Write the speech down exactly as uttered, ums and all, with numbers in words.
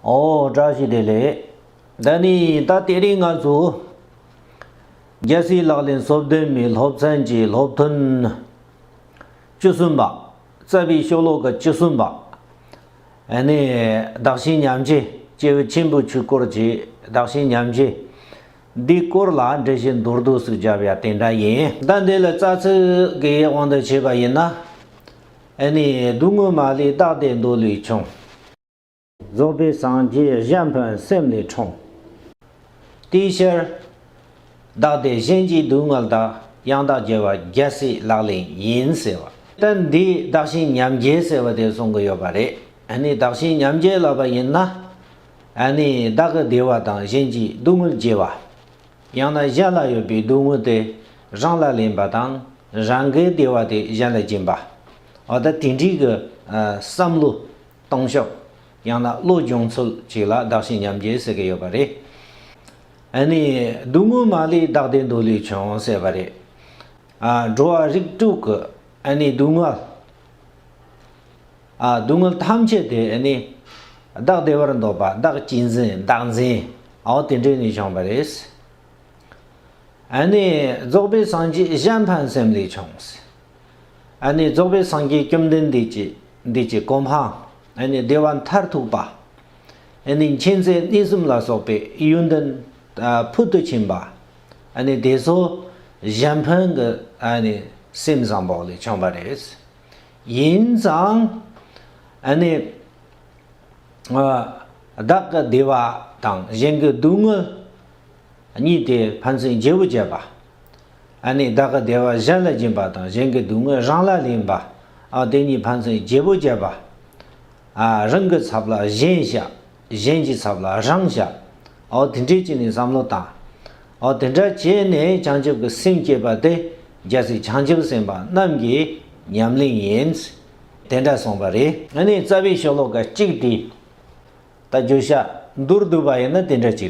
ཨོ་བཀྲ་ཤིས་བདེ་ལེགས། ད་ནི་ད་དེ་རིང་ང་ཚོ་རྒྱལ་སྲས་ལག་ལེན་སོ་བདུན་མའི་སློབ་ཚན་གྱི་སློབ་ཐུན་བཅུ་གསུམ་པ། རྩ་བའི་ཤོ་ལོ་ཀ་བཅུ་གསུམ་པ། ཨ་ནི་བདག་གཞན་མཉམ་བརྗེ། སྐྱེས་བུ་ཆེན་པོའི་ཆོས་སྐོར་གྱི་བདག་གཞན་མཉམ་བརྗེ། འདིའི་སྐོར་ལ་འགྲེལ་བཤད་མདོར་བསྡུས་ཤིག་བརྒྱབ་ཡ་དེ་འདྲ་ཡིན། ད་འདི་ལ་རྩ་ཚིག་གི་དབང་དུ་བྱས་པ་ཡིན་ན། ཨ་ནི་སྡུག་བསྔལ་མ་ལུས་བདག་བདེ་འདོད་ལས་བྱུང་། རྫོགས་པའི་སངས་རྒྱས་གཞན་ཕན་སེམས་ལས་འཁྲུངས། དེའི་ཕྱིར། བདག་བདེ་གཞན་གྱི་སྡུག་བསྔལ་དག། ཡང་དག་རྒྱལ་བ་རྒྱལ་སྲས་ལག་ལེན་ཡིན་ཟེར་བ། ད་འདི་བདག་གཞན་མཉམ་བརྗེ་ཟེར་བ་དེ་གསུང་གི་ཡོད་པ་རེད། ཨ་ནི་བདག་གཞན་མཉམ་བརྗེ་ལབ་པ་ཡིན་ན། ཨ་ནི་བདག་གི་བདེ་བ་དང་གཞན་གྱི་སྡུག་བསྔལ་བརྗེ་བ། ཡང་ན་གཞན་ལ་ཡོད་པའི་སྡུག་བསྔལ་དེ་རང་ལ་ལེན་པ་དང་། རང་གི་བདེ་བ་དེ་གཞན་ལ་སྦྱིན་པ། འོ་ད་དེ་འདྲའི་གི་ཨ་བསམ་བློ་གཏོང་ཕྱོགས། ཡང་ན་བློ་སྦྱོང་ཚུལ་ཅིག་ལ་བདག་གཞན་མཉམ་བརྗེ་ཟེར་གི་ཡོད་པ་རེད། ཨ་ནི་སྡུག་བསྔལ་མ་ལུས་བདག་བདེ་འདོད་ལས་བྱུང་ཟེར་བ་རེད། ཨ་འགྲོ་བ་རིགས་དྲུག་གི་ཨ་ནི་སྡུག་བསྔལ། ཨ་སྡུག་བསྔལ་ཐམས་ཅད་དེ་ཨ་ནི་བདག་བདེ་བར་འདོད་པ། བདག་གཅེས་འཛིན། བདག་འཛིན། འོ་དེ་འདྲ་ནས་བྱུང་བ་རེད། ཨ་ནི་རྫོགས་པའི་སངས་རྒྱས་གཞན་ཕན་སེམས་ལས་བྱུང་། ཨ་ནི་རྫོགས་པའི་སངས་རྒྱས་བཅོམ་ལྡན་འདས་ཀྱི་འདི་ཀྱི་གོ་འཕང་། ཨ་ནི་བདེ་བ་མཐར་ཐུག་པ། ཨ་ནི་མཁྱེན་བརྩེ་གནས་གསུམ་ལ་སོགས་པའི་ཡོན་ཏན་ཨ་ཕུལ་དུ་ཕྱིན་པ། ཨ་ནི་དེ་ཚོ་གཞན་ཕན་གྱི་ཨ་ནི་སེམས་བཟང་པོ་ལས་བྱུང་བ་རེད། ཡིན་ཙང་། ཨ་ནི་ཨ་བདག་གི་བདེ་བ་དང་གཞན་གྱི་སྡུག་བསྔལ་གཉིས་དེ་ཕན་ཚུན་བརྗེ་པོ་བྱེད་པ། ཨ་ནི་བདག་གི་བདེ་བ་གཞན་ལ་སྦྱིན་པ་དང་གཞན་གྱི་སྡུག་བསྔལ་རང་ལ་ལེན་པ། ཨ་དེ་གཉིས་ཕན་ཚུན་བརྗེ་པོ་བྱེད་པ། ཨ་རང་གི་ཚབ་ལ་གཞན་བྱ། གཞན་གྱི་ཚབ་ལ་རང་བྱ། ཨོ་དེ་འདྲའི་བྱས་ནས་བསམ་བློ་བཏང་། ཨོ་དེ་འདྲ་བྱས་ནས་བྱང་ཆུབ་ཀྱི་སེམས་བསྐྱེད་པ་དེ་རྒྱལ་སྲས་བྱང་ཆུབ་སེམས་དཔའ་རྣམས་ཀྱི་ཉམས་ལེན་ཡིན། དེ་འདྲ་གསུངས་པ་རེད། ཨ་ནི་རྩ་བའི་ཤོ་ལོ་ཀ་གཅིག་དེ། ད་བརྗོད་བྱ་མདོར་བསྡུས་པ་ཡིན་ན་དེ་འདྲ་ཅིག་